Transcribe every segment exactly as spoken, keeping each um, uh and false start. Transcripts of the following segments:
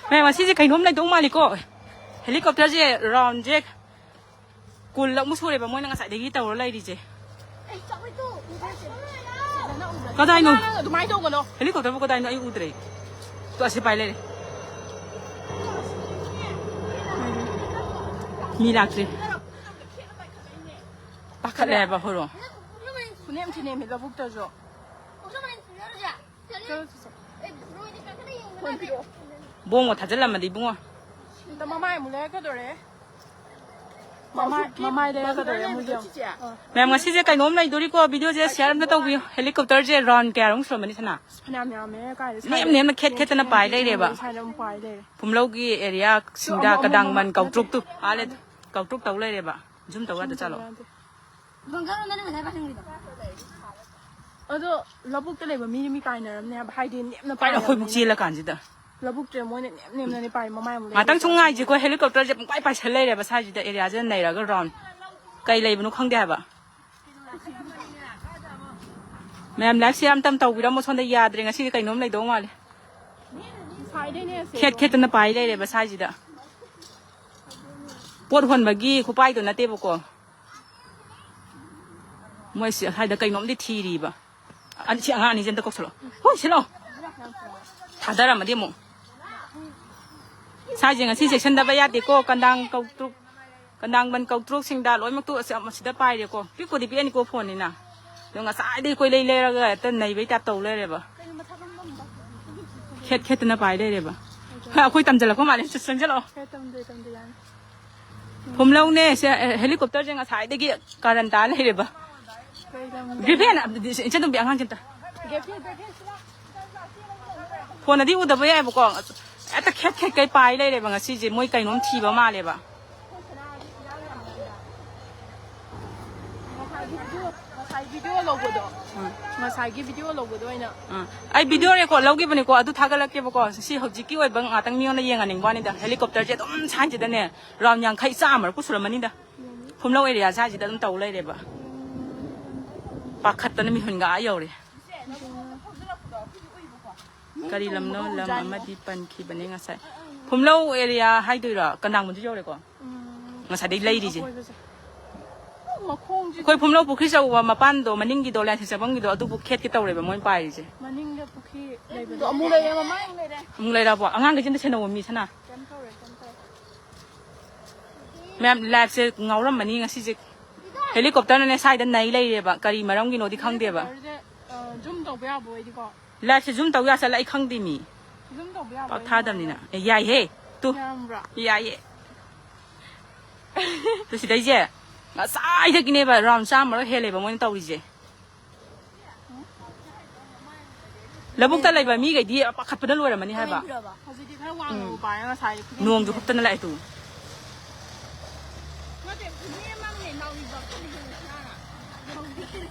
ꯃꯌꯥꯝ, ꯉꯁꯤꯁꯦ ꯀꯩꯅꯣꯝ ꯂꯩꯗꯧ ꯃꯥꯜꯂꯤꯀꯣ꯫ ꯍꯦꯂꯤꯀꯣꯞꯇꯔꯁꯦ ꯔꯥꯎꯟꯁꯦ ꯀꯨꯟꯂꯛꯃꯨꯛ ꯁꯨꯔꯦꯕ ꯃꯣꯏꯅ ꯉꯁꯥꯏꯗꯒꯤ ꯇꯧꯔ ꯂꯩꯔꯤꯁꯦ꯫ ꯀꯗꯥꯏꯅꯣ? ꯑꯗꯨꯃꯥꯏꯅ ꯇꯧꯒꯅꯣ꯫ ꯍꯦꯂꯤꯀꯣꯞꯇꯔꯕꯨ ꯀꯗꯥꯏꯅꯣ? ꯑꯩ ꯎꯗ꯭ꯔꯦ꯫ ꯇꯣ, ꯑꯁꯤ ꯄꯥꯏ ꯂꯩꯔꯦ꯫ ꯃꯤ ꯂꯥꯛꯇ꯭ꯔꯤ꯫ ꯄꯥꯈꯠꯂꯦ ꯍꯥꯏꯕ ꯍꯣꯔꯣ꯫ ꯈꯨꯅꯦꯝ ꯊꯤꯅꯦꯝꯃꯤ ꯂꯧꯕꯨꯛꯇꯁꯨ꯫ ꯕꯣꯝꯒ ꯊꯥꯖꯤꯜꯂꯝꯃꯗꯤ ꯏꯕꯨꯡꯉꯣ꯫ ꯑꯝꯇ ꯃꯃꯥꯏ ꯑꯃꯨꯛ ꯂꯩꯔꯛꯀꯗꯣꯔꯦ꯫ ꯃꯃꯥꯏ, ꯃꯃꯥꯏ ꯂꯩꯔꯛꯀꯗꯣꯔꯦ ꯑꯃꯨꯛ ꯌꯦꯡꯉꯣ꯫ ꯃꯌꯥꯝ, ꯉꯁꯤꯁꯦ ꯀꯩꯅꯣꯝ ꯂꯩꯗꯣꯔꯤꯀꯣ, ꯚꯤꯗꯤꯑꯣꯁꯦ ꯁꯤꯌꯥꯔ ꯑꯝꯇ ꯇꯧꯕꯤꯌꯨ꯫ ꯍꯦꯂꯤꯀꯣꯞꯇꯔꯁꯦ ꯔꯥꯎꯟ ꯀꯌꯥꯔꯣꯝ ꯁꯨꯔꯝꯃꯅꯤ ꯁꯅꯥ? ꯐꯅꯌꯥꯝ ꯌꯥꯝꯃꯦ ꯀꯥꯏꯗ꯫ ꯅꯦꯝ ꯅꯦꯝꯅ ꯈꯦꯠ ꯈꯦꯠꯇꯅ ꯄꯥꯏ ꯂꯩꯔꯦꯕ꯫ ꯁ꯭ꯋꯥꯏꯗ ꯑꯃꯨꯛ ꯄꯥꯏ ꯂꯩꯔꯦ꯫ ꯐꯨꯝꯂꯧꯒꯤ ꯑꯦꯔꯤꯌꯥꯁꯤꯡꯗ ꯑꯃꯨꯛ, ꯑꯃꯨꯛ, ꯀꯗꯥꯡꯕꯟ ꯑꯃꯨꯛ, ꯀꯧꯇ꯭ꯔꯨꯛꯇꯨ, ꯑꯥ, ꯂꯩ-, ꯀꯧꯇ꯭ꯔꯨꯛ ꯇꯧ ꯂꯩꯔꯦꯕ꯫ ꯖꯨꯝ ꯇꯧ ꯌꯥꯗ ꯆꯠꯂꯣ꯫ ꯌꯥꯗꯦ꯫ ꯑꯗꯣ ꯂꯧꯕꯨꯛꯇ ꯂꯩꯕ ꯃꯤꯅ ꯃꯤ ꯄꯥꯏꯅꯔꯝꯅꯦ ꯍꯥꯏꯕ, ꯍꯥꯏꯗꯤ ꯅꯦꯝꯅ ꯀꯥꯏꯅ ꯑꯩꯈꯣꯏꯕꯨꯛ ꯄꯥꯏꯅꯕꯅꯤꯅ꯫ ꯆꯦꯜꯂꯀꯥꯟꯁꯤꯗ꯫ ꯂꯧꯕꯨꯛꯇ ꯃꯣꯏꯅ ꯅꯦꯝ ꯅꯦꯝꯅꯅꯦ ꯄꯥꯏ, ꯃꯃꯥꯏ ꯑꯃꯨꯛ ꯉꯥꯛꯇꯪ ꯁꯨꯝ ꯂꯩꯔꯦ꯫ ꯉꯥꯏꯁꯤꯀꯣ, ꯍꯦꯂꯤꯀꯣꯞꯇꯔꯁꯦ ꯄꯨꯡꯄꯥꯏ ꯄꯥꯏꯁꯜ ꯂꯩꯔꯦꯕ ꯁ꯭ꯋꯥꯏꯁꯤꯗ, ꯑꯦꯔꯤꯌꯥꯁꯤꯗ ꯅꯩꯔꯒ ꯔꯥꯎꯟ꯫ ꯀꯩ ꯂꯩꯕꯅꯣ ꯈꯪꯗꯦ ꯍꯥꯏꯕ꯫ ꯃꯌꯥꯝ ꯂꯥꯏꯛ ꯁꯤꯌꯥꯔ ꯑꯝꯇꯪ ꯇꯧꯕꯤꯔꯝꯃꯣ, ꯁꯣꯝꯗ ꯌꯥꯗ꯭ꯔꯦ, ꯉꯁꯤꯗꯤ ꯀꯩꯅꯣꯝ ꯂꯩꯗꯧ ꯃꯥꯜꯂꯦ꯫ ꯉꯁꯥꯏꯗꯩꯅꯦ ꯑꯁꯦ ꯈꯦꯠ ꯈꯦꯠꯇꯅ ꯄꯥꯏ ꯂꯩꯔꯦꯕ ꯁ꯭ꯋꯥꯏꯁꯤꯗ꯫ ꯄꯣꯠ ꯍꯣꯟꯕꯒꯤ ꯈꯨꯄꯥꯏꯗꯣ ꯅꯠꯇꯦꯕꯀꯣ꯫ ꯃꯣꯏ ꯁꯤ ꯁ꯭ꯋꯥꯏꯗ ꯀꯩꯅꯣꯝꯗꯤ ꯊꯤꯔꯤꯕ꯫ ꯑꯅꯤ, ꯁꯤ ꯑꯉꯥꯡ ꯑꯅꯤꯁꯦ ꯑꯝꯇ ꯀꯧꯁꯜꯂꯣ꯫ ꯍꯣꯏ, ꯁꯤ ꯂꯥꯛꯑꯣ꯫ ꯊꯥꯗꯔꯝꯃꯗꯤ ꯑꯃꯨꯛ꯫ ꯁ꯭ꯋꯥꯏꯁꯦ ꯉꯁꯤ ꯆꯦꯛꯁꯤꯟꯗꯕ ꯌꯥꯗꯦꯀꯣ꯫ ꯀꯟꯗꯥꯡ ꯀꯧꯇ꯭ꯔꯨꯛ, ꯀꯟꯗꯥꯡꯕꯟ ꯀꯧꯇ꯭ꯔꯨꯛꯁꯤꯡꯗ ꯂꯣꯏꯅꯃꯛꯇꯨ ꯑꯁꯤ, ꯑꯁꯤꯗ ꯄꯥꯏꯔꯦꯀꯣ꯫ ꯄꯤꯛꯄꯨꯗꯤ ꯄꯤꯛꯑꯅꯤꯀꯣ ꯐꯣꯟꯅꯤꯅ꯫ ꯑꯗꯣ ꯉꯁꯥꯏꯗꯩ ꯀꯣꯏꯂꯩ ꯂꯩꯔꯒ ꯍꯦꯛꯇ ꯅꯩꯕꯩ ꯇꯥꯏꯞ ꯇꯧ ꯂꯩꯔꯦꯕ꯫ ꯈꯦꯠ ꯈꯦꯠꯇꯅ ꯄꯥꯏ ꯂꯩꯔꯦꯕ꯫ ꯍꯣꯏ, ꯑꯩꯈꯣꯏ ꯇꯝꯖꯜꯂꯛꯄ ꯃꯥꯜꯂꯦ꯫ ꯆꯪꯁꯤꯜꯂꯛꯑꯣ꯫ ꯈꯔ ꯇꯝꯗꯦ, ꯇꯝꯗꯦ, ꯌꯥꯅꯤ꯫ ꯐꯨꯝꯂꯧꯅꯦ, ꯁꯦ, ꯑꯦ, ꯍꯦꯂꯤꯀꯣꯞꯇꯔꯁꯦ ꯉꯁꯥꯏꯗꯒꯤ ꯀꯥꯔꯟ ꯇꯥ ꯂꯩꯔꯦꯕ꯫ ꯀꯩ ꯂꯝꯗ? ꯒ꯭ꯔꯤꯐꯦꯟ, ꯏꯆꯟꯇꯣꯝꯕꯤ ꯑꯉꯥꯡꯁꯦ ꯑꯝꯇ꯫ ꯒ꯭ꯔꯤꯐꯦꯟ, ꯒ꯭ꯔꯤꯐꯦꯟ, ꯁꯤꯂꯥꯎ꯫ ꯐꯣꯟꯗꯗꯤ ꯎꯗꯕ ꯌꯥꯏꯕꯀꯣ꯫ ꯍꯦꯛꯇ ꯈꯦꯠ ꯈꯦꯠ ꯀꯩ ꯄꯥꯏ ꯂꯩꯔꯦꯕ ꯉꯁꯤꯁꯦ꯫ ꯃꯣꯏ ꯀꯩꯅꯣꯝ ꯊꯤꯕ ꯃꯥꯜꯂꯦꯕ꯫ ꯉꯁꯥꯏꯒꯤ ꯚꯤꯗꯤꯑꯣ, ꯉꯁꯥꯏ ꯚꯤꯗꯤꯑꯣ ꯂꯧꯕꯗꯣ꯫ ꯎꯝ꯫ ꯉꯁꯥꯏꯒꯤ ꯚꯤꯗꯤꯑꯣ ꯂꯧꯕꯗꯣ ꯑꯣꯏꯅ꯫ ꯎꯝ꯫ ꯑꯩ ꯚꯤꯗꯤꯑꯣ ꯔꯦꯀꯣꯔꯗ ꯂꯧꯈꯤꯕꯅꯤꯀꯣ, ꯑꯗꯨ ꯊꯥꯒꯠꯂꯛꯀꯦꯕꯀꯣ꯫ ꯁꯤ ꯍꯧꯖꯤꯛꯀꯤ ꯑꯣꯏꯕ ꯉꯥꯛꯇꯪ ꯃꯤꯉꯣꯟꯗ ꯌꯦꯡꯍꯟꯅꯤꯡꯕ ꯋꯥꯅꯤꯗ꯫ ꯍꯦꯂꯤꯀꯣꯞꯇꯔꯁꯦ ꯑꯗꯨꯝ ꯁꯥꯏꯟꯁꯤꯗꯅꯦ ꯔꯥꯎꯟ ꯌꯥꯡꯈꯩ, ꯆꯥꯝꯃ ꯃꯔꯐꯨ ꯁꯨꯔꯝꯃꯅꯤꯗ꯫ ꯐꯨꯝꯂꯧ ꯑꯦꯔꯤꯌꯥ ꯁ꯭ꯋꯥꯏꯁꯤꯗ ꯑꯗꯨꯝ ꯇꯧ ꯂꯩꯔꯦꯕ꯫ ꯄꯥꯈꯠꯇꯅ ꯃꯤꯍꯨꯟꯒ ꯑꯥ ꯌꯧꯔꯦ꯫ ꯀꯔꯤ ꯂꯝꯅꯣ? ꯂꯝ ꯑꯃꯗꯤ ꯄꯟꯈꯤꯕꯅꯦ ꯉꯁꯥꯏ꯫ ꯐꯨꯝꯂꯧ ꯑꯦꯔꯤꯌꯥ ꯍꯥꯏꯗꯣꯏꯔꯣ? ꯀꯅꯥꯡꯕꯨꯁꯨ ꯌꯧꯔꯦꯀꯣ? ꯉꯁꯥꯏꯗꯩ ꯂꯩꯔꯤꯁꯦ꯫ ꯑꯩꯈꯣꯏ ꯐꯨꯝꯂꯧ ꯄꯨꯈ꯭ꯔꯤ ꯆꯧꯕ ꯃꯄꯥꯟꯗꯣ, ꯃꯅꯤꯡꯒꯤꯗꯣ, ꯂꯥꯏꯁꯪ ꯆꯪꯐꯝꯒꯤꯗꯣ, ꯑꯗꯨꯕꯨ ꯈꯦꯠꯀꯦ ꯇꯧꯔꯦꯕ ꯃꯣꯏꯅ ꯄꯥꯏꯔꯤꯁꯦ꯫ ꯃꯅꯤꯡꯗ ꯄꯨꯈ꯭ꯔꯤ ꯂꯩꯕꯗꯣ꯫ ꯑꯃꯨꯛ ꯂꯩꯔꯦ, ꯃꯃꯥꯡ ꯂꯩꯔꯦ꯫ ꯑꯃꯨꯛ ꯂꯩꯔꯕꯣ? ꯑꯉꯥꯡꯈꯩꯁꯦ ꯑꯝꯇ ꯁꯦꯟꯅꯧꯋꯣ, ꯃꯤ ꯁꯅꯥ꯫ ꯀꯩꯝ ꯇꯧꯔꯦ, ꯀꯩꯝ ꯇꯧꯔꯦ꯫ ꯃꯌꯥꯝ ꯂꯥꯏꯐꯁꯦ ꯉꯥꯎꯔꯝꯃꯅꯤ ꯉꯁꯤꯁꯦ꯫ ꯍꯦꯂꯤꯀꯣꯞꯇꯔꯅꯅꯦ ꯁ꯭ꯋꯥꯏꯗ ꯅꯩ ꯂꯩꯔꯦꯕ꯫ ꯀꯔꯤ ꯃꯔꯝꯒꯤꯅꯣꯗꯤ ꯈꯪꯗꯦꯕ꯫ ꯍꯦꯂꯤꯀꯣꯞꯇꯔꯁꯦ, ꯑ, ꯖꯨꯝ ꯇꯧꯕ ꯌꯥꯕ ꯑꯣꯏꯗꯤꯀꯣ꯫ ꯂꯥꯏꯐꯁꯦ ꯖꯨꯝ ꯇꯧ ꯌꯥꯁꯜꯂ ꯑꯩ ꯈꯪꯗꯦ ꯃꯤ꯫ ꯖꯨꯝ ꯇꯧꯕ ꯌꯥꯕ ꯄꯥꯛ ꯑꯣꯏꯗꯤ ꯊꯥꯗꯕꯅꯤꯅ꯫ ꯅꯨꯡꯉꯥꯏꯔꯣꯏ꯫ ꯑꯦ, ꯌꯥꯏꯍꯦ꯫ ꯇꯨ꯫ ꯌꯥꯔꯝꯕ꯭ꯔꯣ? ꯌꯥꯏꯌꯦ꯫ ꯑꯗꯨ ꯁꯤꯗꯩꯁꯦ ꯉꯁꯥꯏꯗꯒꯤꯅꯦꯕ ꯔꯥꯎꯟ ꯆꯥꯝꯃꯔꯣ ꯍꯦꯜꯂꯦꯕ ꯃꯣꯏꯅ ꯇꯧꯔꯤꯁꯦ꯫ ꯂꯧꯕꯨꯛꯇ ꯂꯩꯕ ꯃꯤꯈꯩꯗꯤ ꯄꯥꯈꯠꯄꯅ ꯂꯣꯏꯔꯝꯃꯅꯤ ꯍꯥꯏꯕ꯫ ꯍꯧꯖꯤꯛꯇꯤ ꯈꯔ ꯋꯥꯡꯅꯕꯨ ꯄꯥꯏꯔꯦ ꯉꯁꯥꯏ ꯈꯨꯖꯤꯟ ꯅꯣꯡꯁꯨ ꯊꯤꯟꯕꯗ꯫ ꯍꯨꯞꯇꯅ ꯂꯥꯛꯑꯦ ꯇꯨ꯫ ꯅꯠꯇꯦ, ꯈꯨꯖꯤꯟ ꯑꯃꯅꯦ, ꯅꯥꯎꯔꯤ ꯕꯛꯇꯅꯤ ꯀꯩꯅꯣ ꯁꯤꯔꯥꯅ꯫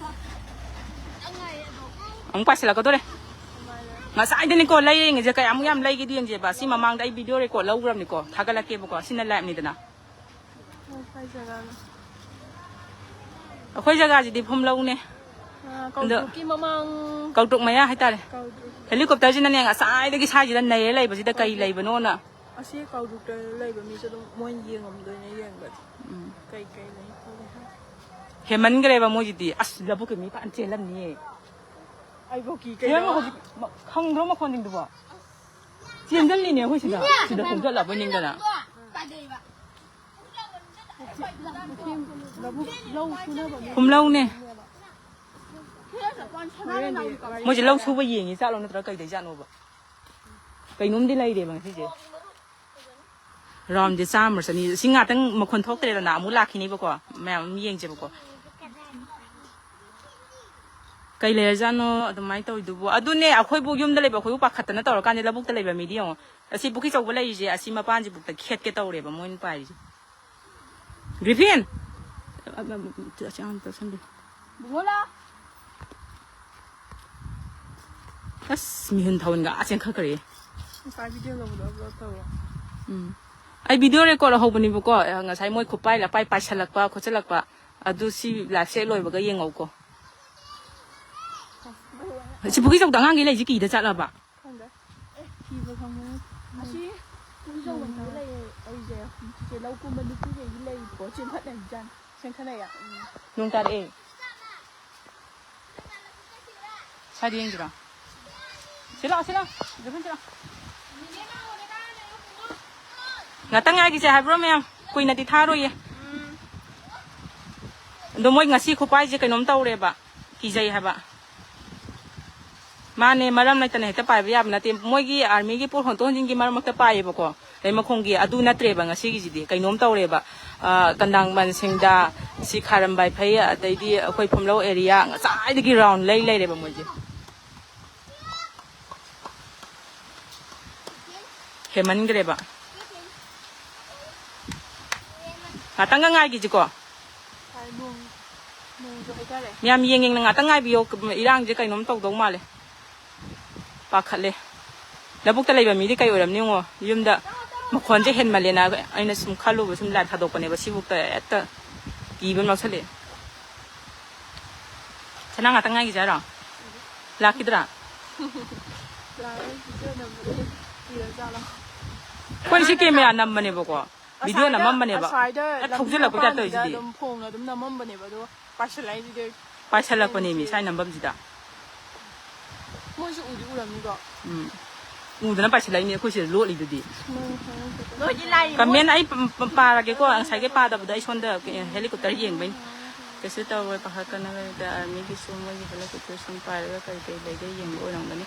ꯈꯤꯇꯪ ꯉꯥꯏꯔꯦ ꯑꯗꯣ꯫ ꯑꯃꯨꯛ ꯄꯥꯏꯁꯤꯜꯂꯛꯀꯗꯣꯔꯦ꯫ ꯉꯁꯥꯏꯗꯅꯤꯀꯣ ꯂꯩꯔꯤꯉꯩꯁꯦ ꯀꯌꯥꯃꯨꯛ ꯌꯥꯝ ꯂꯩꯒꯦꯗꯤ ꯌꯦꯡꯁꯦꯕ꯫ ꯁꯤ ꯃꯃꯥꯡꯗ ꯑꯩ ꯚꯤꯗꯤꯑꯣ ꯔꯦꯀꯣꯔꯠ ꯂꯧꯈ꯭ꯔꯕꯅꯤꯀꯣ, ꯊꯥꯒꯠꯂꯛꯀꯦꯕꯀꯣ꯫ ꯁꯤꯅ ꯂꯥꯏꯞꯅꯤꯗꯅ꯫ ꯑꯣ, ꯀꯥꯏ ꯖꯒꯥꯅꯣ? ꯑꯩꯈꯣꯏ ꯖꯒꯥꯁꯤꯗꯤ ꯐꯨꯝꯂꯧꯅꯦ꯫ ꯑꯥ, ꯑꯗꯣ ꯀꯧꯗ꯭ꯔꯨꯛꯀꯤ ꯃꯃꯥꯡ꯫ ꯀꯧꯗ꯭ꯔꯨꯛ ꯃꯌꯥ ꯍꯥꯏꯇꯥꯔꯦ꯫ ꯀꯧꯗ꯭ꯔꯨꯛ꯫ ꯍꯦꯂꯤꯀꯣꯞꯇꯔꯁꯤꯅꯅꯦ ꯉꯁꯥꯏꯗꯒꯤ ꯁ꯭ꯋꯥꯏꯁꯤꯗ ꯅꯩꯔ ꯂꯩꯕꯁꯤꯗ ꯀꯩ ꯀꯧꯗ꯭ꯔꯨꯛ꯫ ꯂꯩꯕꯅꯣꯅ꯫ ꯑꯁꯤ ꯀꯧꯗ꯭ꯔꯨꯛꯇ ꯂꯩꯕ ꯃꯤꯁꯨ ꯑꯗꯨꯝ ꯃꯣꯏ ꯌꯦꯡꯉꯝꯗꯣꯏꯅꯦ ꯌꯦꯡꯕꯗꯤ꯫ ꯎꯝ꯫ ꯀꯩ ꯀꯩ ꯂꯩ ꯈꯣꯠꯂꯤ ꯍꯥꯏ꯫ ꯍꯦꯟꯃꯟꯈ꯭ꯔꯦꯕ ꯃꯣꯏꯁꯤꯗꯤ꯫ ꯑꯁ, ꯂꯧꯕꯨꯛꯀꯤ ꯃꯤ ꯐꯅ ꯆꯦꯜꯂꯝꯅꯤꯌꯦ꯫ ꯑꯩꯕꯨ ꯀꯤ ꯌꯦꯡꯉꯣ ꯀꯩꯅꯣ꯫ ꯍꯧꯖꯤꯛ ꯃ-, ꯈꯪꯗ꯭ꯔꯣ ꯃꯈꯣꯟꯁꯤꯡꯗꯨꯕꯣ? ꯆꯦꯟꯖꯜꯂꯤꯅꯦ ꯑꯩꯈꯣꯏ ꯁꯤꯗ꯫ ꯁꯤꯗ ꯈꯣꯡꯆꯠꯂꯕꯣꯏ ꯅꯤꯡꯗꯅ꯫ ꯂꯧꯕꯨꯛ, ꯂꯧ ꯁꯨꯅꯕ ꯃꯤ ꯐꯨꯝꯂꯧꯅꯦ꯫ ꯍꯣꯔꯦꯟꯗꯤ ꯃꯣꯏꯁꯦ ꯂꯧ ꯁꯨꯕ ꯌꯦꯡꯉꯤ ꯆꯥꯠꯂꯣ ꯅꯠꯇ꯭ꯔꯒ ꯀꯩꯗꯩ ꯆꯥꯠꯅꯣꯕ? ꯀꯩꯅꯣꯝꯗꯤ ꯂꯩꯔꯦꯕ ꯉꯁꯤꯁꯦ꯫ ꯔꯥꯎꯟꯁꯦ ꯆꯥꯝꯃ ꯆꯅꯤ꯫ ꯁꯤ ꯉꯥꯛꯇꯪ ꯃꯈꯣꯟ ꯊꯣꯛꯇ꯭ꯔꯦꯗꯅ ꯑꯃꯨꯛ ꯂꯥꯛꯈꯤꯅꯤꯕꯀꯣ꯫ ꯃꯌꯥꯝ ꯑꯃ ꯌꯦꯡꯁꯦꯕꯀꯣ꯫ ꯀꯩ ꯂꯩꯔꯖꯥꯠꯅꯣ ꯑꯗꯨꯃꯥꯏꯅ ꯇꯧꯔꯤꯗꯨꯕꯨ? ꯑꯗꯨꯅꯦ ꯑꯩꯈꯣꯏꯕꯨ ꯌꯨꯝꯗ ꯂꯩꯕ ꯑꯩꯈꯣꯏꯕꯨ ꯄꯥꯈꯠꯇꯅ ꯇꯧꯔꯀꯥꯟꯗ ꯂꯧꯕꯨꯛꯇ ꯂꯩꯕ ꯃꯤꯗꯤ ꯌꯦꯡꯉꯣ꯫ ꯑꯁꯤ ꯄꯨꯈ꯭ꯔꯤ ꯑꯆꯧꯕ ꯂꯩꯔꯤꯁꯦ ꯑꯁꯤ ꯃꯄꯥꯟꯁꯤꯕꯨꯛꯇ ꯈꯦꯠꯀꯦ ꯇꯧꯔꯦꯕ ꯃꯣꯏꯅ ꯄꯥꯏꯔꯤꯁꯦ꯫ ꯒ꯭ꯔꯤꯐꯤꯟ! ꯑꯁꯤ ꯑꯉꯥꯡꯗꯣ ꯆꯠꯁꯟꯕꯤꯌꯨ꯫ ꯕꯨꯡꯉꯣꯂꯥ! ꯑꯁ, ꯃꯤꯍꯨꯟ ꯊꯥꯍꯨꯟꯒ ꯑꯥ ꯆꯦꯟꯈꯠꯈ꯭ꯔꯦ꯫ ꯉꯁꯥꯏ ꯚꯤꯗꯤꯑꯣ ꯂꯧꯕꯗꯣ ꯑꯞꯂꯣꯗ ꯇꯧꯔꯣ꯫ ꯎꯝ꯫ ꯑꯩ ꯚꯤꯗꯤꯑꯣ ꯔꯦꯀꯣꯔꯗ ꯍꯧꯕꯅꯦꯕꯀꯣ, ꯉꯁꯥꯏ ꯃꯣꯏ ꯈꯨꯠꯄꯥꯏ ꯂꯛꯄꯥꯏ ꯄꯥꯏꯁꯜꯂꯛꯄ ꯈꯣꯠꯆꯜꯂꯛꯄ꯫ ꯑꯗꯨ ꯁꯤ ꯂꯥꯏꯐꯁꯦ ꯂꯣꯏꯕꯒ ꯌꯦꯡꯉꯧꯀꯣ꯫ ꯁꯤ ꯄꯨꯈ꯭ꯔꯤ ꯆꯧꯗ ꯑꯉꯥꯡꯒꯤ ꯂꯩꯁꯤ ꯀꯤꯗ ꯆꯠꯂꯕ? ꯈꯪꯗꯦ꯫ ꯑꯦ, ꯊꯤꯕ ꯈꯪꯕ ꯅꯠꯇꯦ꯫ ꯑꯁꯤ ꯌꯧꯕꯅꯤꯅ ꯂꯩꯌꯦ꯫ ꯑꯩꯁꯦ ꯆꯤꯆꯦ ꯂꯧ ꯀꯨꯝꯕ ꯅꯨꯄꯤꯈꯩꯒꯤ ꯂꯩꯀꯣ ꯆꯦꯟꯈꯠꯅꯩ ꯖꯥꯠꯅꯤ꯫ ꯆꯦꯟꯈꯠꯅꯩꯌꯦ꯫ ꯅꯣꯡ ꯇꯥꯔꯛꯑꯦ꯫ ꯁ꯭ꯋꯥꯏꯗ ꯌꯦꯡꯁꯤꯔꯣ? ꯁꯤ ꯂꯥꯛꯑꯣ, ꯁꯤ ꯂꯥꯛꯑꯣ꯫ ꯖꯣꯐꯤꯟ, ꯁꯤ ꯂꯥꯛꯑꯣ꯫ ꯉꯥꯛꯇꯪ ꯉꯥꯏꯈꯤꯁꯦ ꯍꯥꯏꯕ꯭ꯔꯣ, ꯃꯌꯥꯝ? ꯀꯨꯏꯅꯗꯤ ꯊꯥꯔꯣꯏꯌꯦ꯫ ꯑꯗꯣ ꯃꯣꯏ ꯉꯁꯤ ꯈꯨꯄꯥꯏꯁꯦ ꯀꯩꯅꯣꯝ ꯇꯧꯔꯦꯕ, ꯀꯤꯖꯩ ꯍꯥꯏꯕ꯫ ꯃꯥꯅꯦ, ꯃꯔꯝ ꯂꯩꯇꯅ ꯍꯦꯛꯇ ꯄꯥꯏꯕ ꯌꯥꯕ ꯅꯠꯇꯦ꯫ ꯃꯣꯏꯒꯤ ꯑꯥꯔꯃꯤꯒꯤ ꯄꯣꯠ ꯍꯣꯟꯗꯣꯛ ꯍꯣꯟꯖꯤꯟꯒꯤ ꯃꯔꯛ ꯃꯔꯛꯇ ꯄꯥꯏꯌꯦꯕꯀꯣ, ꯂꯩꯃꯈꯣꯡꯒꯤ꯫ ꯑꯗꯨ ꯅꯠꯇ꯭ꯔꯦꯕ ꯉꯁꯤꯒꯤꯁꯤꯗꯤ, ꯀꯩꯅꯣꯝ ꯇꯧꯔꯦꯕ꯫ ꯑ, ꯀꯟꯗꯥꯡ ꯃꯟꯁꯤꯡꯗ, ꯁꯤ ꯈꯥꯔꯝꯕꯥꯏ ꯐꯩ, ꯑꯗꯩꯗꯤ ꯑꯩꯈꯣꯏ ꯐꯨꯝꯂꯧ ꯑꯦꯔꯤꯌꯥ ꯉꯁꯥꯏꯗꯒꯤ ꯔꯥꯎꯟ ꯂꯩ ꯂꯩꯔꯦꯕ ꯃꯣꯏꯁꯦ꯫ ꯍꯦꯟꯃꯟꯈ꯭ꯔꯦꯕ꯫ ꯉꯥꯛꯇꯪꯒ ꯉꯥꯏꯈꯤꯁꯤꯀꯣ꯫ ꯅꯣꯡ, ꯅꯣꯡꯁꯨ ꯍꯩꯊꯔꯦ꯫ ꯃꯌꯥꯝ ꯌꯦꯡ ꯌꯦꯡꯅ ꯉꯥꯛꯇꯪ ꯉꯥꯏꯕꯤꯌꯣ꯫ ꯏꯔꯥꯡꯁꯦ ꯀꯩꯅꯣꯝ ꯇꯧꯗꯧ ꯃꯥꯜꯂꯦ꯫ ꯄꯥꯈꯠꯂꯦ꯫ ꯂꯧꯕꯨꯛꯇ ꯂꯩꯕ ꯃꯤꯗꯤ ꯀꯩ ꯑꯣꯏꯔꯝꯅꯤ ꯌꯦꯡꯉꯣ꯫ ꯌꯨꯝꯗ ꯃꯈꯣꯟꯁꯦ ꯍꯦꯟꯃꯜꯂꯦꯅ ꯑꯩꯅ ꯁꯨꯝ ꯈꯜꯂꯨꯕ, ꯁꯨꯝ ꯂꯥꯏꯞ ꯊꯥꯗꯣꯛꯄꯅꯦꯕ꯫ ꯁꯤꯐꯥꯎꯗ ꯍꯦꯛꯇ ꯀꯤꯕ ꯑꯃ ꯌꯥꯎꯁꯜꯂꯛꯑꯦ꯫ ꯁꯅꯥ ꯉꯥꯛꯇꯪ ꯉꯥꯏꯈꯤꯁꯦ ꯍꯥꯏꯔꯣ? ꯂꯥꯛꯈꯤꯗ꯭ꯔꯥ? ꯂꯥꯛꯑꯦ, ꯚꯤꯗꯤꯑꯣ ꯅꯝꯕꯗ ꯀꯤꯔ ꯖꯥꯠꯂꯣ? ꯑꯩꯈꯣꯏ ꯁꯤ ꯀꯦꯃꯦꯔꯥ ꯅꯝꯕꯅꯦꯕꯀꯣ, ꯚꯤꯗꯤꯑꯣ ꯑꯁ꯭ꯋꯥꯏꯗ, ꯅꯝꯃꯝꯕꯅꯦꯕ꯫ ꯑꯁ꯭ꯋꯥꯏꯗ ꯍꯦꯛ ꯂꯝꯕꯤ ꯊꯧꯖꯤꯜꯂꯛꯄꯩ ꯇꯥꯏꯞ ꯃꯄꯥꯟꯁꯤꯗ ꯇꯧꯔꯤꯁꯤꯗꯤ꯫ ꯑꯗꯨꯝ ꯐꯣꯟ ꯑꯗꯨꯝ ꯅꯝꯃꯝꯕꯅꯦꯕ, ꯑꯗꯣ ꯄꯥꯏꯁꯜꯂꯛꯏꯁꯤꯗꯤ꯫ ꯄꯥꯏꯁꯜꯂꯛꯄꯅꯦꯃꯤ ꯁ꯭ꯋꯥꯏ ꯅꯝꯐꯝꯁꯤꯗ꯫ ꯃꯣꯏꯁꯨ ꯎꯗꯤ ꯎꯔꯝꯅꯤꯀꯣ꯫ ꯎꯝ꯫ ꯎꯗꯅ ꯄꯥꯏꯁꯤꯜꯂꯛꯏꯅꯦ ꯑꯩꯈꯣꯏ ꯁꯤꯗ ꯂꯣꯠꯂꯤꯗꯨꯗꯤ꯫ ꯃꯣꯏ ꯈꯪꯉꯝꯒꯅꯤ꯫ ꯀꯃꯦꯟ ꯑꯩ ꯄ-, ꯄ-, ꯄꯥꯔꯒꯦꯀꯣ, ꯉꯁꯥꯏꯒꯤ ꯄꯥꯗꯕꯗꯣ ꯑꯩ ꯁꯣꯝꯗ ꯍꯦꯂꯤꯀꯣꯞꯇꯔ ꯌꯦꯡꯕꯩꯅꯤ꯫ ꯀꯩꯁꯨ ꯇꯧꯔꯣꯏ, ꯄꯥꯈꯠꯀꯅꯨ꯫ ꯑꯥꯔꯃꯤꯒꯤꯁꯨ ꯃꯣꯏꯒꯤ ꯍꯦꯂꯤꯀꯣꯞꯇꯔ ꯁꯨꯝ ꯄꯥꯏꯔꯒ ꯀꯔꯤ ꯀꯔꯤ ꯂꯩꯒꯦ ꯌꯦꯡꯕ ꯑꯣꯏꯔꯝꯒꯅꯤ꯫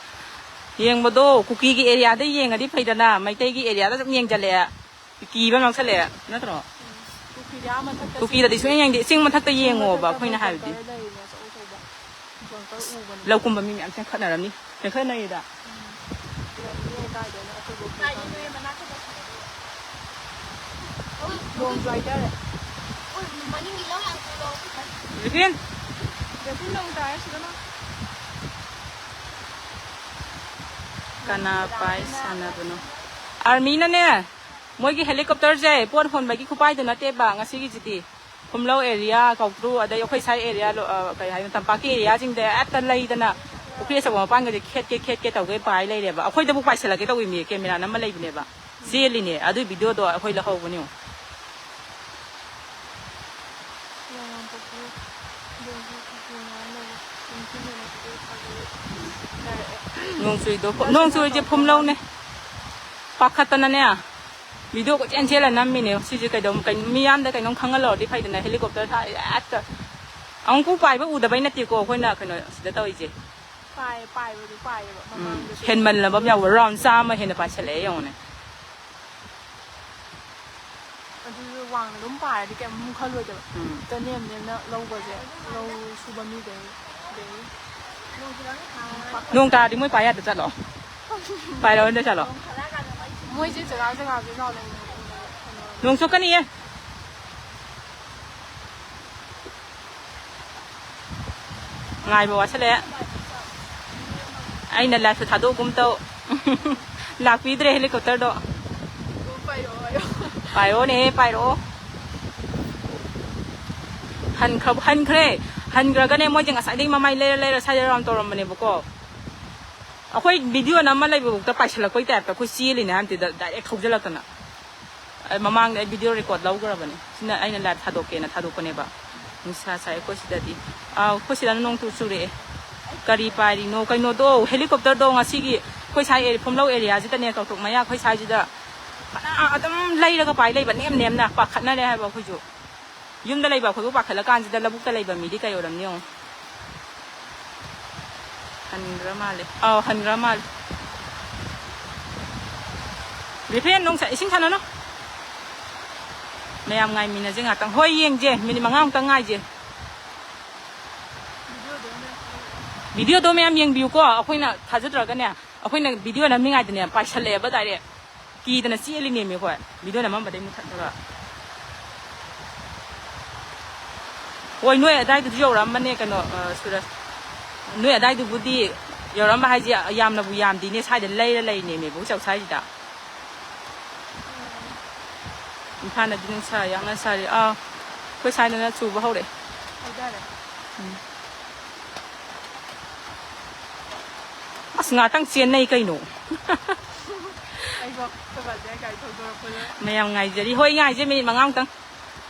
ꯌꯦꯡꯕꯗꯣ ꯀꯨꯀꯤꯒꯤ ꯑꯦꯔꯤꯌꯥꯗ ꯌꯦꯡꯉꯗꯤ ꯐꯩꯗꯅ, ꯃꯩꯇꯩꯒꯤ ꯑꯦꯔꯤꯌꯥꯗ ꯁꯨꯝ ꯌꯦꯡꯁꯤꯜꯂꯛꯑꯦ꯫ ꯀꯤꯕ ꯑꯃ ꯌꯥꯎꯁꯜꯂꯛꯑꯦ, ꯅꯠꯇ꯭ꯔꯣ? ꯀꯨꯀꯤꯗꯤ ꯑꯥ ꯃꯊꯛꯇ ꯀꯨꯀꯤꯗꯗꯤ ꯆꯤꯡ ꯁꯨꯡꯌꯦꯡ ꯌꯦꯡꯗꯦ꯫ ꯆꯤꯡ ꯃꯊꯛꯇ ꯆꯤꯡ ꯌꯦꯡꯉꯣꯕ, ꯃꯊꯛꯇ ꯑꯩꯈꯣꯏꯅ ꯍꯥꯏꯕꯗꯤ꯫ ꯕꯨꯡꯀꯔ ꯂꯩꯔꯤꯅꯦ ꯑꯆꯧ ꯑꯆꯧꯕ꯫ ꯕꯨꯡꯀꯔ ꯎꯕꯅꯦ꯫ ꯂꯧ ꯀꯨꯝꯕ ꯃꯤ ꯃꯌꯥꯝ ꯆꯦꯟꯈꯠꯅꯔꯝꯅꯤ꯫ ꯆꯦꯟꯈꯠꯅꯩꯌꯦꯗ꯫ ꯎꯝ꯫ ꯂꯩꯔꯝꯅꯤꯌꯦ ꯀꯥꯏꯗꯩꯅꯣ ꯑꯩꯈꯣꯏ ꯕꯣꯛꯇ ꯈꯪꯗꯦ꯫ ꯅꯣꯡꯁꯨ ꯍꯩꯊꯔꯦ꯫ ꯖꯣꯐꯤꯟ! ꯖꯣꯐꯤꯟ ꯅꯣꯡ ꯇꯥꯔꯦ ꯁꯤꯗ ꯂꯥꯎ꯫ ꯀꯅꯥ ꯄꯥꯏ ꯁꯥꯟꯅꯕꯅꯣ? ꯑꯥꯔꯃꯤꯅꯅꯦ, ꯃꯣꯏꯒꯤ ꯍꯦꯂꯤꯀꯣꯞꯇꯔꯁꯦ ꯄꯣꯠ ꯍꯣꯟꯕꯒꯤ ꯈꯨꯄꯥꯏꯗꯨ ꯅꯠꯇꯦꯕ ꯉꯁꯤꯒꯤꯁꯤꯗꯤ꯫ ꯐꯨꯝꯂꯧ ꯑꯦꯔꯤꯌꯥ, ꯀꯧꯇ꯭ꯔꯨ, ꯑꯗꯩ ꯑꯩꯈꯣꯏ ꯁꯥꯏ ꯑꯦꯔꯤꯌꯥ, ꯂꯣ-, ꯑ, ꯀꯩ ꯍꯥꯏꯅꯣ, ꯇꯝꯄꯥꯛꯀꯤ ꯑꯦꯔꯤꯌꯥꯁꯤꯡꯗ ꯍꯦꯛꯇ ꯂꯩꯗꯅ ꯄꯨꯈ꯭ꯔꯤ ꯑꯆꯧꯕ ꯃꯄꯥꯟꯒꯁꯦ ꯈꯦꯠꯀꯦ ꯈꯦꯠꯀꯦ ꯇꯧꯒꯩ ꯄꯥꯏ ꯂꯩꯔꯦꯕ꯫ ꯑꯩꯈꯣꯏꯗꯕꯨ ꯄꯥꯏꯁꯜꯂꯛꯀꯦ ꯇꯧꯏ ꯃꯤ, ꯀꯦꯃꯦꯔꯥ ꯅꯝꯃ ꯂꯩꯕꯅꯦꯕ꯫ ꯆꯦꯜꯂꯤꯅꯦ꯫ ꯑꯗꯨꯏ ꯚꯤꯗꯤꯑꯣꯗꯣ ꯑꯩꯈꯣꯏ ꯂꯧꯍꯧꯕꯅꯤ꯫ ꯅꯣꯡ ꯆꯨꯏꯗꯣ, ꯅꯣꯡ ꯆꯨꯔꯤꯁꯦ ꯐꯨꯝꯂꯧꯅꯦ꯫ ꯄꯥꯈꯠꯇꯅꯅꯦ, ꯚꯤꯗꯤꯑꯣ ꯀꯣꯏꯆꯦꯟ ꯆꯦꯜꯂ ꯅꯝꯃꯤꯅꯦ꯫ ꯁꯤꯁꯦ ꯀꯩꯗꯧ-, ꯀꯩ-, ꯃꯤꯌꯥꯝꯗ ꯀꯩꯅꯣꯝ ꯈꯪꯍꯜꯂꯧꯔꯗꯤ ꯐꯩꯗꯅ, ꯍꯦꯂꯤꯀꯣꯞꯇꯔ ꯊꯥꯔ ꯍꯦꯛꯇ꯫ ꯑꯃꯨꯛꯄꯨ ꯄꯥꯏꯕ ꯎꯗꯕꯩ ꯅꯠꯇꯦꯀꯣ ꯑꯩꯈꯣꯏꯅ ꯀꯩꯅꯣ ꯁꯤꯗ ꯇꯧꯔꯤꯁꯦ꯫ ꯄꯥꯏ-, ꯄꯥꯏꯕꯗꯤ ꯄꯥꯏꯌꯦꯕ ꯎꯝ, ꯃꯃꯥꯡꯗꯁꯨ꯫ ꯍꯦꯟꯃꯜꯂꯕ ꯌꯥꯎꯕ, ꯔꯥꯎꯟ ꯆꯥꯝꯃ ꯍꯦꯟꯅ ꯄꯥꯏꯁꯜꯂꯛꯑꯦ ꯌꯦꯡꯉꯨꯅꯦ꯫ ꯑꯗꯨꯁꯨ ꯋꯥꯡꯅ ꯑꯗꯨꯝ ꯄꯥꯏꯔꯗꯤ ꯀꯩꯝ ꯈꯜꯂꯣꯏꯗꯕ꯫ ꯎꯝ꯫ ꯍꯦꯛꯇ ꯅꯦꯝ ꯅꯦꯝꯅ ꯂꯧꯕꯁꯦ, ꯂꯧ ꯁꯨꯕ ꯃꯤꯈꯩ꯫ ꯑꯗꯩ ꯅꯣꯡ ꯇꯥꯔꯗꯤ ꯃꯣꯏ ꯄꯥꯏ ꯌꯥꯗ ꯆꯠꯂꯣ꯫ ꯄꯥꯏꯔꯛꯑꯣꯅꯦ ꯆꯠꯂꯣ꯫ ꯃꯣꯏꯁꯦ ꯖꯒꯥ ꯖꯒꯥꯁꯦ ꯂꯥꯎ ꯂꯩꯅꯦ꯫ ꯅꯣꯡ ꯆꯣꯠꯀꯅꯤꯌꯦ꯫ ꯉꯥꯏꯕ ꯋꯥꯁꯜꯂꯛꯑꯦ꯫ ꯑꯩꯅ ꯂꯥꯏꯐꯇ ꯊꯥꯗꯣꯛꯑꯒꯨꯝ ꯇꯧ꯫ ꯂꯥꯛꯄꯤꯗ꯭ꯔꯦ ꯍꯦꯂꯤꯀꯣꯞꯇꯔꯗꯣ꯫ ꯄꯥꯏꯔꯛꯑꯣꯅꯦꯍꯦ, ꯄꯥꯏꯔꯛꯑꯣ꯫ ꯍꯟꯈ꯭ꯔ-, ꯍꯟꯈ꯭ꯔꯦ꯫ ꯍꯟꯈ꯭ꯔꯒꯅꯦ, ꯃꯣꯏꯁꯦ ꯉꯁꯥꯏꯗꯒꯤ ꯃꯃꯥꯏ ꯂꯩꯔ ꯂꯩꯔ ꯁ꯭ꯋꯥꯏꯗ ꯔꯥꯎꯟ ꯇꯧꯔꯝꯕꯅꯦꯕꯀꯣ꯫ ꯑꯩꯈꯣꯏ ꯚꯤꯗꯤꯑꯣ ꯅꯝꯃ ꯂꯩꯕꯐꯥꯎꯗ ꯄꯥꯏꯁꯜꯂꯛꯄꯩ ꯇꯥꯏꯞꯇ ꯑꯩꯈꯣꯏ ꯆꯦꯜꯂꯤꯅꯦ ꯍꯥꯏꯕꯗꯨꯗ ꯗꯥꯏꯔꯦꯛ ꯊꯧꯖꯤꯜꯂꯛꯇꯅ꯫ ꯑꯩ ꯃꯃꯥꯡꯗ ꯑꯩ ꯚꯤꯗꯤꯑꯣ ꯔꯦꯀꯣꯔꯠ ꯂꯧꯈ꯭ꯔꯕꯅꯦ꯫ ꯁꯤꯅ ꯑꯩꯅ ꯂꯥꯏꯚ ꯊꯥꯗꯣꯛꯀꯦꯅ ꯊꯥꯗꯣꯛꯄꯅꯦꯕ꯫ ꯅꯨꯡꯁꯥ ꯁꯥꯏ ꯑꯩꯈꯣꯏ ꯁꯤꯗꯗꯤ꯫ ꯑꯥ, ꯑꯩꯈꯣꯏ ꯁꯤꯗꯅ ꯅꯣꯡ ꯇꯨ ꯆꯨꯔꯛꯑꯦ꯫ ꯀꯔꯤ ꯄꯥꯏꯔꯤꯅꯣ? ꯀꯩꯅꯣꯗꯣ, ꯍꯦꯂꯤꯀꯣꯞꯇꯔꯗꯣ ꯉꯁꯤꯒꯤ ꯑꯩꯈꯣꯏ ꯁꯥꯏ ꯑꯦꯔꯤ-, ꯐꯨꯝꯂꯧ ꯑꯦꯔꯤꯌꯥꯁꯤꯗꯅꯦ, ꯀꯧꯇ꯭ꯔꯨꯛ ꯃꯌꯥ ꯑꯩꯈꯣꯏ ꯁ꯭ꯋꯥꯏꯁꯤꯗ ꯐꯅ ꯑꯗꯨꯝ ꯂꯩꯔꯒ ꯄꯥꯏ ꯂꯩꯕ, ꯅꯦꯝ ꯅꯦꯝꯅ꯫ ꯄꯥꯈꯠꯅꯔꯦ ꯍꯥꯏꯕ ꯑꯩꯈꯣꯏꯁꯨ꯫ ꯌꯨꯝꯗ ꯂꯩꯕ ꯑꯩꯈꯣꯏꯕꯨ ꯄꯥꯈꯠꯂꯀꯥꯟꯁꯤꯗ ꯂꯧꯕꯨꯛꯇ ꯂꯩꯕ ꯃꯤꯗꯤ ꯀꯩ ꯑꯣꯏꯔꯝꯅꯤ ꯌꯦꯡꯉꯣ꯫ ꯍꯟꯈ꯭ꯔ ꯃꯥꯜꯂꯦ꯫ ꯑꯥꯎ, ꯍꯟꯈ꯭ꯔ ꯃꯥꯜꯂꯦ꯫ ꯔꯤꯐꯦꯟ ꯅꯨꯡ ꯁ-, ꯏꯁꯤꯡ ꯁꯥꯟꯅꯅꯨ꯫ ꯃꯌꯥꯝ ꯉꯥꯏꯃꯤꯟꯅꯁꯦ ꯉꯥꯛꯇꯪ꯫ ꯍꯣꯏ, ꯌꯦꯡꯁꯦ꯫ ꯃꯤꯅꯤꯠ ꯃꯉꯥꯃꯨꯛꯇꯪ ꯉꯥꯏꯁꯦ꯫ ꯚꯤꯗꯤꯑꯣꯗꯣ ꯃꯌꯥꯝ ꯌꯦꯡꯕꯤꯌꯨꯀꯣ꯫ ꯑꯩꯈꯣꯏꯅ ꯊꯥꯖꯗ꯭ꯔꯒꯅꯦ, ꯑꯩꯈꯣꯏꯅ ꯚꯤꯗꯤꯑꯣ ꯅꯝꯃꯤꯉꯥꯏꯗꯅꯦ, ꯄꯥꯏꯁꯜꯂꯛꯑꯦꯕ ꯗꯥꯏꯔꯦꯛ꯫ ꯀꯤꯗꯅ ꯆꯦꯜꯂꯤꯅꯦꯃꯤ ꯑꯩꯈꯣꯏ, ꯚꯤꯗꯤꯑꯣ ꯅꯝꯃꯝꯕꯗꯩ ꯃꯨꯊꯠꯂꯒ꯫ ꯍꯣꯏ, ꯅꯣꯏ ꯑꯗꯥꯏꯗꯨꯗꯤ ꯌꯧꯔꯛꯑꯝꯕꯅꯦ, ꯀꯩꯅꯣ, ꯑ, ꯁꯨꯔꯖ꯫ ꯅꯣꯏ ꯑꯗꯥꯏꯗꯨꯕꯨꯗꯤ ꯌꯧꯔꯛꯑꯝꯕ ꯍꯥꯏꯁꯦ, ꯌꯥꯝꯅꯕꯨ ꯌꯥꯝꯗꯦꯅꯦ, ꯁ꯭ꯋꯥꯏꯗ ꯂꯩꯔ ꯂꯩꯔꯤꯅꯦꯃꯤ, ꯏꯕꯣꯛ ꯆꯥꯎ ꯁ꯭ꯋꯥꯏꯁꯤꯗ꯫ ꯏꯝꯐꯥꯜꯗꯗꯤ ꯅꯨꯡꯁꯥ ꯌꯥꯝꯅ ꯁꯥꯔꯤ꯫ ꯑꯥ, ꯑꯩꯈꯣꯏ ꯁ꯭ꯋꯥꯏꯗꯅ ꯆꯨꯕ ꯍꯧꯔꯛꯑꯦ꯫ ꯍꯥꯏꯇꯥꯔꯦ꯫ ꯎꯝ꯫ ꯑꯁ, ꯉꯥꯛꯇꯪ ꯆꯦꯟꯅꯩ ꯀꯩꯅꯣ꯫ ꯑꯩꯕꯣ, ꯑꯩꯈꯣꯏ ꯕꯥꯁꯦ ꯒꯥꯔꯤ ꯊꯧꯗꯣꯔꯛꯄꯗ꯫ ꯃꯌꯥꯝ ꯉꯥꯏꯖꯔꯤ꯫ ꯍꯣꯏ, ꯉꯥꯏꯖꯦ, ꯃꯤꯅꯤꯠ ꯃꯉꯥꯃꯨꯛꯇꯪ꯫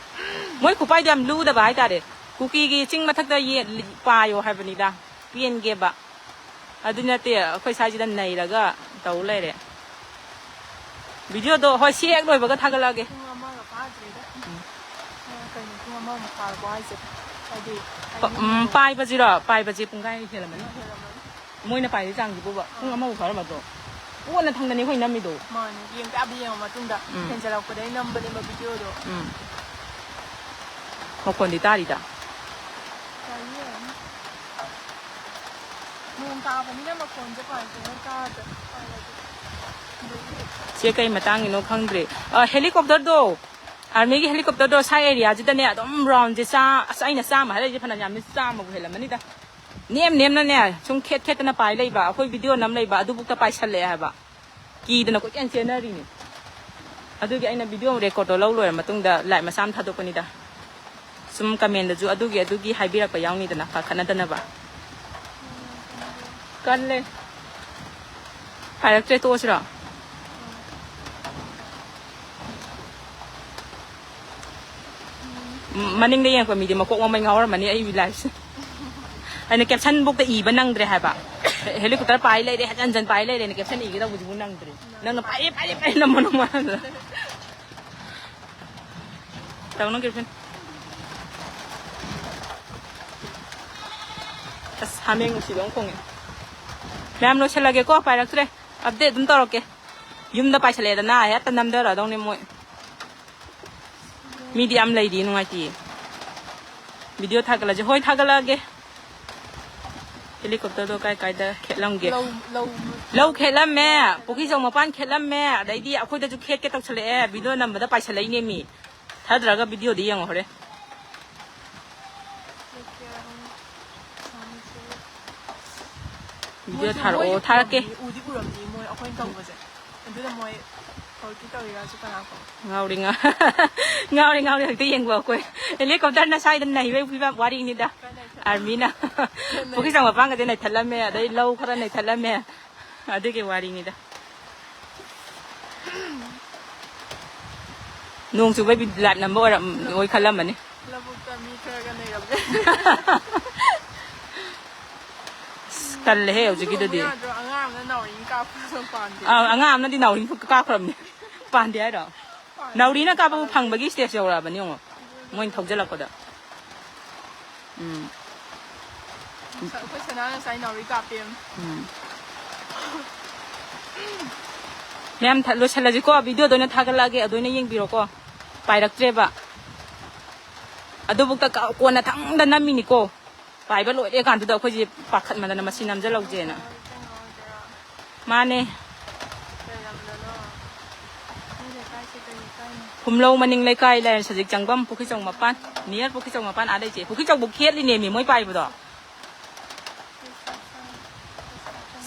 ꯃꯣꯏ ꯈꯨꯄꯥꯏꯗꯣ ꯌꯥꯝ ꯂꯨꯗꯕ ꯍꯥꯏꯇꯥꯔꯦ꯫ ꯀꯨꯀꯤꯒꯤ ꯆꯤꯡ ꯃꯊꯛꯇ ꯌꯦ-, ꯄꯥꯏꯌꯣ ꯍꯥꯏꯕꯅꯤꯗ꯫ ꯄꯦꯟꯒꯦꯕ꯫ ꯑꯗꯨ ꯅꯠꯇꯦ, ꯑꯩꯈꯣꯏ ꯁ꯭ꯋꯥꯏꯁꯤꯗ ꯅꯩꯔꯒ ꯇꯧ ꯂꯩꯔꯦ꯫ ꯚꯤꯗꯤꯑꯣꯗꯣ, ꯍꯣꯏ, ꯁꯤ ꯍꯦꯛ ꯂꯣꯏꯕꯒ ꯊꯥꯒꯠꯂꯛꯑꯒꯦ꯫ ꯄꯨꯡ ꯑꯃꯒ ꯐꯥꯗ꯭ꯔꯤꯗ꯫ ꯎꯝ꯫ ꯑ, ꯀꯩꯅꯣ, ꯄꯨꯡ ꯑꯃꯃꯨꯛ ꯐꯥꯔꯕꯣ ꯍꯥꯏꯁꯦ? ꯍꯥꯏꯗꯤ, ꯄ-, ꯎꯝ, ꯄꯥꯏꯕꯁꯤꯔꯣ? ꯄꯥꯏꯕꯁꯤ ꯄꯨꯡꯈꯥꯏ ꯍꯦꯜꯂꯝꯃꯅꯤ꯫ ꯍꯦꯜꯂꯝꯃꯅꯤ꯫ ꯃꯣꯏꯅ ꯄꯥꯏꯔꯤ ꯆꯥꯡꯁꯤꯕꯨꯕ ꯄꯨꯡ ꯑꯃꯕꯨ ꯐꯥꯔꯝꯃꯗ꯭ꯔꯣ? ꯀꯣꯟꯅ ꯊꯪꯗꯅꯤ ꯑꯩꯈꯣꯏ ꯅꯝꯃꯤꯗꯣ꯫ ꯃꯥꯅꯦ, ꯌꯦꯡ ꯇꯥꯕ ꯌꯦꯡꯉ ꯃꯇꯨꯡꯗ ꯎꯝ꯫ ꯍꯦꯟꯖꯜꯂꯛꯄꯗꯩ ꯅꯝꯕꯅꯦꯕ ꯚꯤꯗꯤꯑꯣꯗꯣ꯫ ꯎꯝ꯫ ꯃꯈꯣꯟꯗꯤ ꯇꯥꯔꯤꯗ꯫ ꯇꯥꯔꯤ ꯑꯣꯏꯔꯝꯅꯤ꯫ ꯅꯣꯡ ꯇꯥꯕꯅꯤꯅ ꯃꯈꯣꯟꯁꯦ ꯐꯖꯅ ꯇꯥꯗ꯭ꯔꯦ꯫ ꯆꯦ, ꯀꯩ ꯃꯇꯥꯡꯒꯤꯅꯣ ꯈꯪꯗ꯭ꯔꯦ꯫ ꯑ, ꯍꯦꯂꯤꯀꯣꯞꯇꯔꯗꯣ, ꯑꯥꯔꯃꯤꯒꯤ ꯍꯦꯂꯤꯀꯣꯞꯇꯔꯗꯣ ꯁꯥꯏ ꯑꯦꯔꯤꯌꯥꯁꯤꯗꯅꯦ ꯑꯗꯨꯝ ꯔꯥꯎꯟꯁꯦ ꯆꯥ-, ꯑꯁ, ꯑꯩꯅ ꯆꯥꯝꯃ ꯍꯥꯏꯔꯛꯏꯁꯦ ꯐꯅꯌꯥꯝ ꯌꯥꯝꯃꯤ, ꯆꯥꯝꯃꯕꯨ ꯍꯦꯜꯂꯝꯃꯅꯤꯗ꯫ ꯅꯦꯝ ꯅꯦꯝꯅꯅꯦ ꯁꯨꯝ ꯈꯦꯠ ꯈꯦꯠꯇꯅ ꯄꯥꯏ ꯂꯩꯕ, ꯑꯩꯈꯣꯏ ꯚꯤꯗꯤꯑꯣ ꯅꯝ ꯂꯩꯕ, ꯑꯗꯨꯕꯨꯛꯇ ꯄꯥꯏꯁꯜꯂꯛꯑꯦ ꯍꯥꯏꯕ꯫ ꯀꯤꯗꯅ ꯀꯣꯏꯆꯦꯟ ꯆꯦꯟꯅꯔꯤꯅꯤ꯫ ꯑꯗꯨꯒꯤ ꯑꯩꯅ ꯚꯤꯗꯤꯑꯣ ꯔꯦꯀꯣꯔꯠꯇꯣ ꯂꯧ ꯂꯣꯏꯔ ꯃꯇꯨꯡꯗ ꯂꯥꯏꯛ ꯃꯆꯥ ꯑꯃ ꯊꯥꯗꯣꯛꯄꯅꯤꯗ꯫ ꯁꯨꯝ ꯀꯃꯦꯟꯗꯁꯨ ꯑꯗꯨꯒꯤ, ꯑꯗꯨꯒꯤ ꯍꯥꯏꯕꯤꯔꯛꯄ ꯌꯥꯎꯅꯤꯗꯅ, ꯄꯥꯈꯠꯅꯗꯅꯕ꯫ ꯀꯜꯂꯦ꯫ ꯍꯥꯏꯔꯛꯇ꯭ꯔꯦ, ꯇꯣꯛꯑꯁꯤꯔꯣ? ꯎꯝ, ꯃꯅꯤꯡꯗ ꯌꯦꯡꯉꯛꯄ ꯃꯤꯗꯤ ꯃꯀꯣꯛ ꯃꯃꯩ ꯉꯥꯎꯔꯝꯃꯅꯤ ꯑꯩ ꯂꯥꯏꯐꯁꯦ꯫ ꯑꯩꯅ ꯀꯦꯞꯁꯟꯕꯨꯛꯇ ꯏꯕ ꯅꯪꯗ꯭ꯔꯦ ꯍꯥꯏꯕ꯫ ꯍꯦꯂꯤꯀꯣꯞꯇꯔ ꯄꯥꯏ ꯂꯩꯔꯦ, ꯍꯟꯖꯟ ꯍꯟꯖꯟ ꯄꯥꯏ ꯂꯩꯔꯦꯅ ꯀꯦꯞꯁꯟ ꯏꯒꯗꯧꯕꯁꯤꯕꯨ ꯅꯪꯗ꯭ꯔꯦ꯫ ꯅꯪꯅ ꯄꯥꯏꯔꯦ, ꯄꯥꯏꯔꯦ, ꯄꯥꯏꯔꯦ, ꯅꯝꯃꯣ, ꯅꯝꯃꯣ ꯍꯥꯏꯕꯗ꯫ ꯇꯧꯅꯨ, ꯀꯦꯞꯁꯟ꯫ ꯑꯁ, ꯍꯥꯃꯦꯡ ꯅꯨꯡꯁꯤꯕ ꯑꯃ ꯈꯣꯡꯉꯦ꯫ ꯃꯌꯥꯝ ꯂꯣꯏꯁꯤꯜꯂꯒꯦꯀꯣ, ꯄꯥꯏꯔꯛꯇ꯭ꯔꯦ꯫ ꯑꯞꯗꯦꯠ ꯑꯗꯨꯝ ꯇꯧꯔꯛꯀꯦ꯫ ꯌꯨꯝꯗ ꯄꯥꯏꯁꯜꯂꯛꯑꯦꯗꯅ, ꯍꯦꯛꯇ ꯅꯝꯊꯔꯛꯑꯗꯧꯅꯤ ꯃꯣꯏ꯫ ꯃꯤꯗꯤ ꯌꯥꯝ ꯂꯩꯔꯤ, ꯅꯨꯡꯉꯥꯏꯇꯦꯌꯦ꯫ ꯚꯤꯗꯤꯑꯣ ꯊꯥꯒꯠꯂꯁꯦ꯫ ꯍꯣꯏ, ꯊꯥꯒꯠꯂꯛꯑꯒꯦ꯫ ꯍꯦꯂꯤꯀꯣꯞꯇꯔꯗꯣ ꯀꯥꯏ ꯀꯥꯏꯗ ꯈꯦꯠꯂꯝꯒꯦ? ꯂꯧ, ꯂꯧ꯫ ꯂꯧ ꯈꯦꯠꯂꯝꯃꯦ, ꯄꯨꯈ꯭ꯔꯤꯆꯧ ꯃꯄꯥꯟ ꯈꯦꯠꯂꯝꯃꯦ, ꯑꯗꯩꯗꯤ ꯑꯩꯈꯣꯏꯗꯁꯨ ꯈꯦꯠꯀꯦ ꯇꯧꯁꯜꯂꯛꯑꯦ꯫ ꯚꯤꯗꯤꯑꯣ ꯅꯝꯕꯗ ꯄꯥꯏꯁꯜꯂꯛꯏꯅꯦ ꯃꯤ꯫ ꯊꯥꯗ꯭ꯔꯒ ꯚꯤꯗꯤꯑꯣꯗ ꯌꯦꯡꯉꯣ ꯍꯣꯔꯦꯟ꯫ ꯚꯤꯗꯤꯑꯣ ꯃꯣꯏꯁꯨ ꯊꯥꯔꯛꯑꯣ, ꯃꯣꯏꯁꯨ ꯊꯥꯔꯛꯀꯦ꯫ ꯎꯔꯝꯅꯤ, ꯎꯗꯤ ꯎꯔꯝꯅꯤ ꯃꯣꯏ ꯑꯩꯈꯣꯏꯅ ꯇꯧꯕꯁꯦ꯫ ꯑꯗꯨꯅ ꯃꯣꯏ ꯍꯧꯖꯤꯛꯇꯤ ꯇꯧꯔꯤꯔꯥꯁꯨ ꯀꯅꯥ ꯈꯪ꯫ ꯉꯥꯎꯔꯤ ꯉꯥ-, ꯉꯥꯎꯔꯤ ꯉꯥꯎꯔꯤ ꯍꯦꯛꯇ ꯌꯦꯡꯕ ꯑꯩꯈꯣꯏ꯫ ꯍꯦꯂꯤꯀꯣꯞꯇꯔꯅ ꯁ꯭ꯋꯥꯏꯗ ꯅꯩꯕꯩ ꯐꯤꯕꯝ ꯋꯥꯔꯤꯅꯤꯗ꯫ ꯈꯔ ꯅꯩꯊꯠꯂꯝꯃꯦ꯫ ꯑꯥꯔꯃꯤꯅ ꯈꯔ ꯅꯩ-, ꯄꯨꯈ꯭ꯔꯤ ꯆꯪ ꯃꯄꯥꯟꯒꯁꯦ ꯅꯩꯊꯠꯂꯝꯃꯦ, ꯑꯗꯩ ꯂꯧ ꯈꯔ ꯅꯩꯊꯠꯂꯝꯃꯦ꯫ ꯑꯗꯨꯒꯤ ꯋꯥꯔꯤꯅꯤꯗ꯫ ꯅꯣꯡ ꯆꯨꯕꯩ ꯂꯥꯏꯞ ꯅꯝꯕ ꯑꯣꯏꯔꯝ ꯑꯣꯏ ꯈꯜꯂꯝꯃꯅꯤ꯫ ꯂꯧꯕꯨꯛꯇ ꯃꯤ ꯈꯔꯒ ꯂꯩꯔꯝꯃꯦ꯫ ꯑꯁ, ꯇꯜꯂꯦꯍꯦ ꯍꯧꯖꯤꯛꯀꯤꯗꯨꯗꯤ꯫ ꯌꯥꯗ꯭ꯔꯣ? ꯑꯉꯥꯡ ꯑꯃꯅ ꯅꯥꯎꯔꯤ ꯀꯥꯞꯄꯗꯣ ꯄꯥꯟꯗꯦ꯫ ꯑꯥ, ꯑꯉꯥꯡ ꯑꯃꯅꯗꯤ ꯅꯥꯎꯔꯤ ꯀꯥꯞꯈ꯭ꯔꯕꯅꯦ꯫ ꯄꯥꯟꯗꯦ ꯍꯥꯏꯔꯣ? ꯅꯥꯎꯔꯤꯅ ꯀꯥꯞꯄꯕꯨ ꯐꯪꯕꯒꯤ ꯁ꯭ꯇꯦꯖ ꯌꯧꯔꯛꯑꯕꯅꯤ ꯌꯦꯡꯉꯣ꯫ ꯃꯣꯏꯅ ꯊꯧꯖꯤꯜꯂꯛꯄꯗ꯫ ꯎꯝ꯫ ꯑꯩꯈꯣꯏ ꯁꯅꯥ ꯉꯁꯥꯏ ꯅꯥꯎꯔꯤ ꯀꯥꯞꯄꯦ꯫ ꯎꯝ꯫ ꯃꯌꯥꯝ ꯊ- ꯂꯣꯏꯁꯤꯜꯂꯁꯤꯀꯣ, ꯚꯤꯗꯤꯑꯣꯗ ꯑꯣꯏꯅ ꯊꯥꯒꯠꯂꯛꯑꯒꯦ, ꯑꯗꯨ ꯑꯣꯏꯅ ꯌꯦꯡꯕꯤꯔꯣꯀꯣ꯫ ꯄꯥꯏꯔꯛꯇ꯭ꯔꯦꯕ꯫ ꯑꯗꯨꯕꯨꯛꯇ ꯀ- ꯀꯣꯟꯅ ꯊꯪꯗ ꯅꯝꯃꯤꯅꯤꯀꯣ꯫ ꯄꯥꯏꯕ ꯂꯣꯏꯔꯦ ꯀꯥꯟꯗꯨꯗ ꯑꯩꯈꯣꯏꯁꯦ ꯄꯥꯈꯠꯃꯟꯗꯅ ꯃꯁꯤ ꯅꯝꯖꯜꯍꯧꯁꯦꯅ꯫ ꯃꯥꯅꯦ꯫ ꯀꯩ ꯂꯝꯗꯅꯣ? ꯅꯣꯏ ꯂꯩꯀꯥꯏꯁꯦ ꯀꯩ ꯂꯩꯀꯥꯏꯅꯣ? ꯐꯨꯝꯂꯧ ꯃꯅꯤꯡ ꯂꯩꯀꯥꯏ, ꯂꯥꯏꯔꯦꯟ ꯁꯖꯤꯛ ꯆꯪꯐꯝ, ꯄꯨꯈ꯭ꯔꯤꯆꯧ ꯃꯄꯥꯟ꯫ ꯅꯤꯌꯔ ꯄꯨꯈ꯭ꯔꯤꯆꯧ ꯃꯄꯥꯟ ꯑꯥ ꯂꯩꯁꯦ꯫ ꯄꯨꯈ꯭ꯔꯤꯆꯧꯕꯨ ꯈꯦꯠꯂꯤꯅꯦꯃꯤ ꯃꯣꯏ ꯄꯥꯏꯕꯗꯣ꯫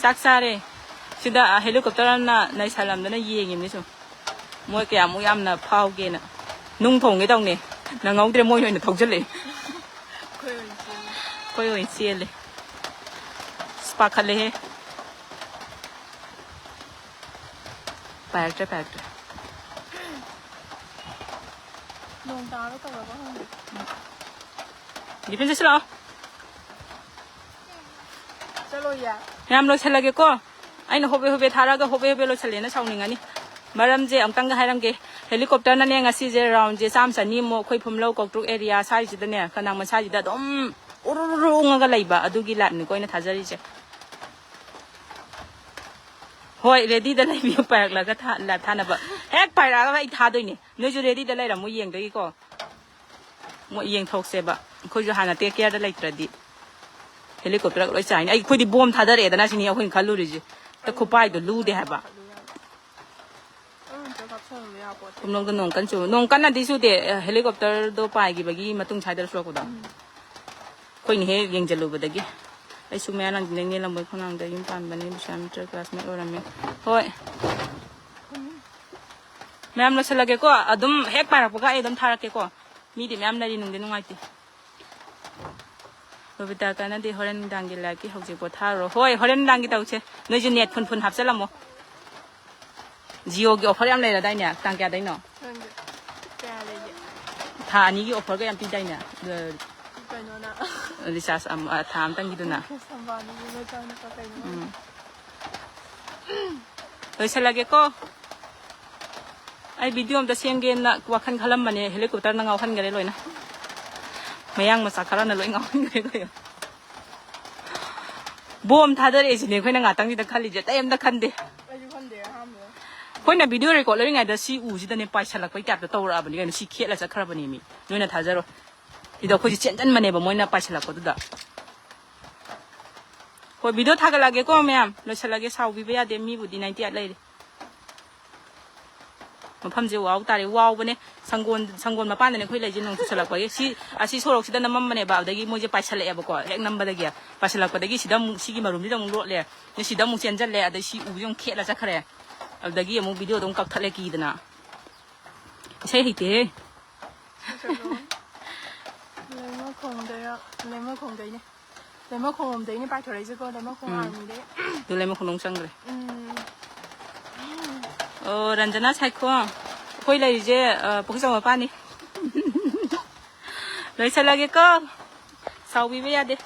ꯆꯥꯛ ꯆꯥꯔꯦ꯫ ꯁꯤꯗ ꯍꯦꯂꯤꯀꯣꯞꯇꯔ ꯑꯃꯅ ꯅꯩꯁꯜꯂꯝꯗꯅ ꯌꯦꯡꯉꯤꯕꯅꯤ ꯁꯨꯝ꯫ ꯃꯣꯏ ꯀꯌꯥꯃꯨꯛ ꯌꯥꯝꯅ ꯐꯥꯎꯒꯦꯅ꯫ ꯅꯨꯡ ꯊꯣꯡꯒꯦ ꯇꯧꯅꯦ꯫ ꯅꯪꯍꯧꯗ꯭ꯔꯦ, ꯃꯣꯏ ꯑꯣꯏꯅ ꯊꯧꯖꯜꯂꯛꯑꯦ꯫ ꯑꯩꯈꯣꯏ ꯑꯣꯏꯅ ꯆꯦꯜꯂꯦ꯫ ꯑꯩꯈꯣꯏ ꯑꯣꯏꯅ ꯆꯦꯜꯂꯦ꯫ ꯑꯁ, ꯄꯥꯈꯠꯂꯦꯍꯦ꯫ ꯄꯥꯏꯔꯛꯇ꯭ꯔꯦ, ꯄꯥꯏꯔꯛꯇ꯭ꯔꯦ꯫ ꯅꯣꯡ ꯇꯥꯕ ꯇꯧꯔꯕ ꯈꯪꯗꯦ꯫ ꯗꯤꯐꯦꯟ ꯆꯠꯁꯤ ꯂꯥꯛꯑꯣ꯫ ꯆꯠꯂꯣꯏꯌꯦ꯫ ꯃꯌꯥꯝ ꯂꯣꯏꯁꯤꯜꯂꯒꯦꯀꯣ꯫ ꯑꯩꯅ ꯍꯣꯕꯦ ꯍꯣꯕꯦ ꯊꯥꯔꯛꯑꯒ ꯍꯣꯕꯦ ꯍꯣꯕꯦ ꯂꯣꯏꯁꯤꯜꯂꯦꯅ ꯁꯥꯎꯅꯤꯡꯉꯅꯤ꯫ ꯃꯔꯝꯁꯦ ꯑꯃꯨꯛꯇꯪꯒ ꯍꯥꯏꯔꯝꯒꯦ꯫ ꯍꯦꯂꯤꯀꯣꯞꯇꯔꯅꯅꯦ ꯉꯁꯤꯁꯦ ꯔꯥꯎꯟꯁꯦ ꯆꯥꯝꯃ ꯆꯅꯤꯃꯨꯛ ꯑꯩꯈꯣꯏ ꯐꯨꯝꯂꯧ ꯀꯧꯇ꯭ꯔꯨꯛ ꯑꯦꯔꯤꯌꯥ ꯁ꯭ꯋꯥꯏꯁꯤꯗꯅꯦ, ꯀꯅꯥꯡ ꯃꯁꯥꯁꯤꯗ ꯑꯗꯨꯝ ꯎꯔꯨ ꯎꯔꯨ ꯎꯪꯉꯒ ꯂꯩꯕ ꯑꯗꯨꯒꯤ ꯂꯥꯏꯞꯅꯤꯀꯣ ꯑꯩꯅ ꯊꯥꯖꯔꯤꯁꯦ꯫ ꯍꯣꯏ, ꯔꯦꯗꯤꯗ ꯂꯩꯕꯤꯌꯨ, ꯄꯥꯏꯔꯛꯂꯒ ꯊꯥ- ꯂꯥꯏꯞ ꯊꯥꯅꯕ꯫ ꯍꯦꯛ ꯄꯥꯏꯔꯛꯑꯒ ꯑꯩ ꯊꯥꯗꯣꯏꯅꯦ꯫ ꯅꯣꯏꯁꯨ ꯔꯦꯗꯤꯗ ꯂꯩꯔꯝꯃꯨ, ꯌꯦꯡꯗꯣꯏꯒꯤꯀꯣ꯫ ꯃꯣꯏ ꯌꯦꯡꯊꯣꯛꯁꯦꯕ꯫ ꯑꯩꯈꯣꯏꯁꯨ ꯍꯥꯟꯅ ꯇꯦꯛ ꯀꯦꯌꯔꯗ ꯂꯩꯇ꯭ꯔꯗꯤ ꯍꯦꯂꯤꯀꯣꯞꯇꯔꯒ ꯂꯣꯏ ꯆꯥꯏꯅꯤ꯫ ꯑꯩ, ꯑꯩꯈꯣꯏꯗꯤ ꯕꯣꯝ ꯊꯥꯗꯔꯛꯑꯦꯗꯅ ꯁꯤꯅꯤ ꯑꯩꯈꯣꯏꯅ ꯈꯜꯂꯨꯔꯤꯁꯦ꯫ ꯑꯗ ꯈꯨꯄꯥꯏꯗꯣ ꯂꯨꯗꯦ ꯍꯥꯏꯕ꯫ ꯑꯗꯨ ꯑꯝꯇ ꯀꯥꯞꯁꯜꯂꯨꯕ ꯌꯥꯄꯣꯠꯇꯦ꯫ ꯀꯨꯝꯂꯣꯝꯗ ꯅꯣꯡ ꯀꯟꯅ ꯆꯨ-, ꯅꯣꯡ ꯀꯟꯅꯗꯤ ꯆꯨꯗꯦ, ꯍꯦꯂꯤꯀꯣꯞꯇꯔꯗꯣ ꯄꯥꯏꯈꯤꯕꯒꯤ ꯃꯇꯨꯡ ꯁ꯭ꯋꯥꯏꯗ ꯆꯨꯔꯛꯄꯗꯣ꯫ ꯑꯩꯈꯣꯏꯅ ꯍꯦꯛ ꯌꯦꯡꯁꯤꯜꯂꯨꯕꯗꯒꯤ꯫ ꯑꯩꯁꯨ ꯃꯌꯥ ꯂꯥꯡꯖꯤꯡꯗꯩ ꯅꯦꯂꯝꯕꯣꯏ ꯈꯣꯡꯅꯥꯡꯗ ꯌꯨꯝ ꯄꯥꯟꯕꯅꯦ, ꯕꯤꯁ꯭ꯋꯥꯃꯤꯇ꯭ꯔ ꯀ꯭ꯂꯥꯁꯃꯦꯠ ꯑꯣꯏꯔꯝꯃꯦ꯫ ꯍꯣꯏ꯫ ꯃꯌꯥꯝ ꯂꯣꯏꯁꯤꯜꯂꯒꯦꯀꯣ, ꯑꯗꯨꯝ ꯍꯦꯛ ꯄꯥꯏꯔꯛꯄꯒ ꯑꯩ ꯑꯗꯨꯝ ꯊꯥꯔꯛꯀꯦꯀꯣ꯫ ꯃꯤꯗꯤ ꯃꯌꯥꯝ ꯂꯩꯔꯤ, ꯅꯨꯡꯗꯤ ꯅꯨꯡꯉꯥꯏꯇꯦ꯫ ꯕꯕꯤꯇꯥ ꯀꯥꯟꯅꯗꯦ, ꯍꯣꯔꯦꯟ ꯅꯨꯡꯗꯥꯡꯒꯤ ꯂꯥꯏꯐꯀꯤ ꯍꯧꯖꯤꯛ ꯄꯣꯊꯥꯔꯣ꯫ ꯍꯣꯏ, ꯍꯣꯔꯦꯟ ꯅꯨꯡꯗꯥꯡꯒꯤ ꯇꯧꯁꯦ꯫ ꯅꯣꯏꯁꯨ ꯅꯦꯠ ꯐꯨꯟ ꯐꯨꯟ ꯍꯥꯞꯆꯜꯂꯝꯃꯣ꯫ ꯖꯤꯑꯣꯒꯤ ꯑꯣꯐꯔ ꯌꯥꯝ ꯂꯩꯔꯗꯥꯏꯅꯦ? ꯇꯥꯡ ꯀꯌꯥꯗꯩꯅꯣ? ꯈꯪꯗꯦ꯫ ꯊꯥ ꯑꯅꯤꯒꯤ ꯑꯣꯐꯔꯒ ꯌꯥꯝ ꯄꯤꯗꯥꯏꯅꯦ? ꯀꯩꯅꯣꯅ ꯔꯤꯆꯥꯔꯖ ꯑꯃ, ꯊꯥ ꯑꯃꯇꯪꯒꯤꯗꯨꯅ. ꯁꯝꯕꯥꯅꯤꯒꯤ ꯃꯆꯥꯅꯨꯄꯥ ꯀꯩꯅꯣ. ꯎꯝ. ꯂꯣꯏꯁꯤꯜꯂꯒꯦꯀꯣ. ꯑꯩ ꯚꯤꯗꯤꯑꯣ ꯑꯝꯇ ꯁꯦꯝꯒꯦꯅ ꯋꯥꯈꯜ ꯈꯜꯂꯝꯕꯅꯦ, ꯍꯦꯂꯤꯀꯣꯞꯇꯔꯅ ꯉꯥꯎꯍꯟꯈꯔꯦ ꯂꯣꯏꯅ. ꯃꯌꯥꯡ ꯃꯆꯥ ꯈꯔꯅ ꯂꯣꯏ ꯉꯥꯎꯍꯟꯈꯔꯦ ꯂꯣꯏꯅ. ꯕꯣꯝ ꯊꯥꯗꯔꯛꯑꯦ ꯁꯤꯅꯦ ꯑꯩꯈꯣꯏꯅ ꯉꯥꯛꯇꯪꯁꯤꯗ ꯈꯜꯂꯤꯁꯦ, ꯑꯇꯩ ꯑꯝꯇ ꯈꯟꯗꯦ. ꯑꯩꯁꯨ ꯈꯟꯗꯦ ꯑꯍꯥꯟꯕꯗ. ꯑꯩꯈꯣꯏꯅ ꯚꯤꯗꯤꯑꯣ ꯔꯦꯀꯣꯔꯗ ꯂꯧꯔꯤꯉꯩꯗ ꯁꯤ ꯎꯁꯤꯗꯅꯦ ꯄꯥꯏꯁꯜꯂꯛꯄꯩ ꯇꯥꯏꯞꯇ ꯇꯧꯔꯛꯑꯕꯅꯤ ꯀꯩꯅꯣ, ꯁꯤ ꯈꯦꯠꯂ ꯆꯠꯈ꯭ꯔꯕꯅꯦ ꯃꯤ. ꯅꯣꯏꯅ ꯊꯥꯖꯔꯣꯏ. ꯁꯤꯗ ꯑꯩꯈꯣꯏꯁꯦ ꯆꯦꯟꯖꯟꯕꯅꯦꯕ ꯃꯣꯏꯅ ꯄꯥꯏꯁꯜꯂꯛꯄꯗꯨꯗ. ꯍꯣꯏ, ꯚꯤꯗꯤꯑꯣ ꯊꯥꯒꯠꯂꯛꯑꯒꯦꯀꯣ ꯃꯌꯥꯝ, ꯂꯣꯏꯁꯤꯜꯂꯒꯦ, ꯁꯥꯎꯕꯤꯕ ꯌꯥꯗꯦ, ꯃꯤꯕꯨꯗꯤ ꯅꯥꯏꯟꯇꯤ ꯑꯩꯠ ꯂꯩꯔꯦ. ꯃꯐꯝꯁꯦ ꯋꯥꯎ ꯇꯥꯔꯦ, ꯋꯥꯎꯕꯅꯦ. ꯁꯪꯒꯣꯜ, ꯁꯪꯒꯣꯜ ꯃꯄꯥꯟꯗꯅꯦ ꯑꯩꯈꯣꯏ ꯂꯩꯁꯦ, ꯅꯣꯡ ꯆꯨꯁꯜꯂꯛꯄꯒꯤ. ꯁꯤ, ꯑꯁꯤ ꯁꯣꯔꯣꯛꯁꯤꯗ ꯅꯝꯃꯝꯕꯅꯦꯕ, ꯑꯗꯒꯤ ꯃꯣꯏꯁꯦ ꯄꯥꯏꯁꯜꯂꯛꯑꯦꯕꯀꯣ, ꯍꯦꯛ ꯅꯝꯕꯗꯒꯤ ꯄꯥꯏꯁꯜꯂꯛꯄꯗꯒꯤ ꯁꯤꯗ ꯑꯃꯨꯛ, ꯁꯤꯒꯤ ꯃꯔꯨꯝꯁꯤꯗ ꯑꯃꯨꯛ ꯂꯣꯠꯂꯦ, ꯑꯗꯩ ꯁꯤꯗ ꯑꯃꯨꯛ ꯆꯦꯟꯖꯜꯂꯦ, ꯑꯗꯩ ꯁꯤ ꯎꯁꯦ ꯑꯃꯨꯛ ꯈꯦꯠꯂ ꯆꯠꯈ꯭ꯔꯦ. ꯑꯗꯨꯗꯒꯤ ꯑꯃꯨꯛ ꯚꯤꯗꯤꯑꯣꯗꯣ ꯑꯃꯨꯛ ꯀꯛꯊꯠꯂꯦ ꯀꯤꯗꯅ. ꯏꯁꯩ ꯍꯩꯇꯦꯍꯦ. ꯂꯩꯃꯈꯣꯡꯗꯩꯔ, ꯂꯩꯃꯈꯣꯡꯗꯩꯅꯦ. ꯂꯩꯃꯈꯣꯡꯂꯣꯝꯗꯩꯅꯦ ꯄꯥꯏꯊꯣꯔꯛꯏꯁꯦꯀꯣ, ꯂꯩꯃꯈꯣꯡ ꯎꯝ. ꯑꯥꯔꯃꯤꯗꯩ. ꯑꯗꯨ ꯂꯩꯃꯈꯣꯡ ꯆꯪꯈ꯭ꯔꯦ. ꯎꯝ. ꯑꯣ, ꯔꯟꯖꯅꯥ ꯁꯥꯏꯈꯣ, ꯑꯩꯈꯣꯏ ꯂꯩꯔꯤꯁꯦ, ꯑ, ꯄꯨꯈ꯭ꯔꯤꯆꯧ ꯃꯄꯥꯟꯅꯤ. ꯂꯣꯏꯁꯜꯂꯒꯦꯀꯣ, ꯁꯥꯎꯕꯤꯕ ꯌꯥꯗꯦ.